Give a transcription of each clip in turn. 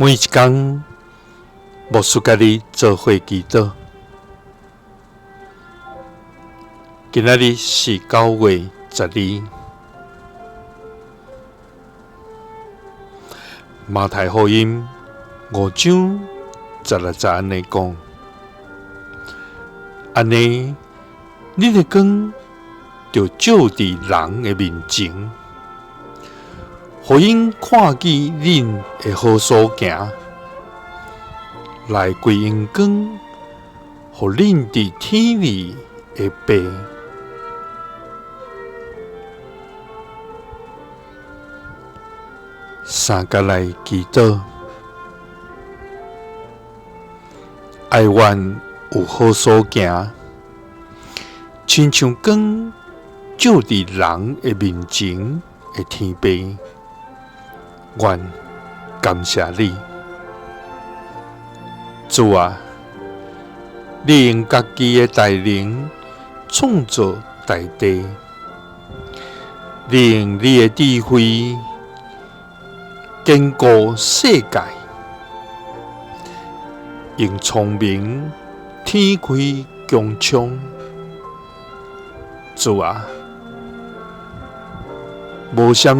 每一工，牧師佮你做伙祈禱。今仔日是9月12，馬太福音5章16節按呢講：按呢，恁的光著照佇人的面前，予𪜶看見恁的好所行，來歸榮光，予恁佇天裡的爸。三佮來祈禱，哀願有好所行，親像光照佇人的面前的天父，阮感謝你，主啊，你用家己的大能創造大地，你用你的智慧堅固世界，用聰明天開穹蒼。主啊，無啥物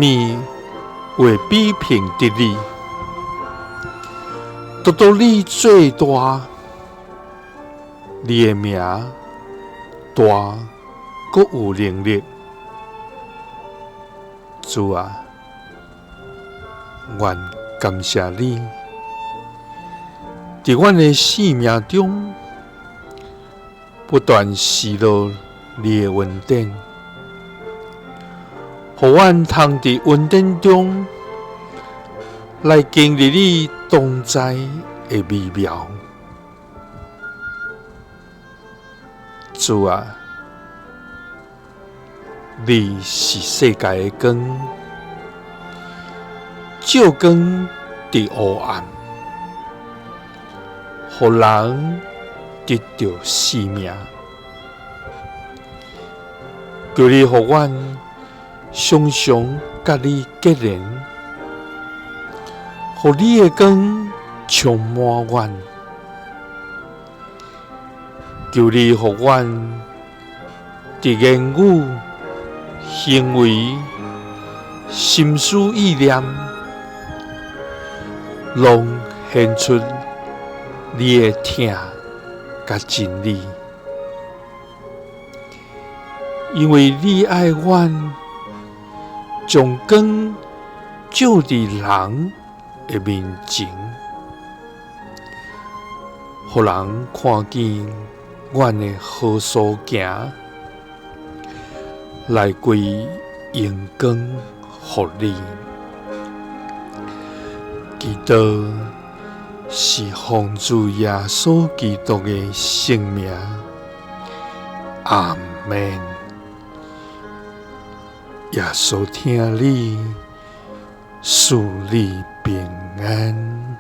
會比評得你，獨獨你最大，你的名大，閣有能力。主啊，阮感謝你，佇阮的生命中不斷施落你的恩典，予阮通佇恩典中來經歷你同在的美妙。主啊，你是世界的光，照光佇黑暗，予人得著生命。求你予阮常常佮你結連，予你的光充滿阮。求你予阮佇言語、行為、心思意念，攏顯出你的疼佮真理。因為你愛阮，將光照佇人的面前，予人看見阮的好所行，來歸榮光予你。祈禱是奉主耶穌基督的聖名，阿們。耶穌疼你，賜你平安。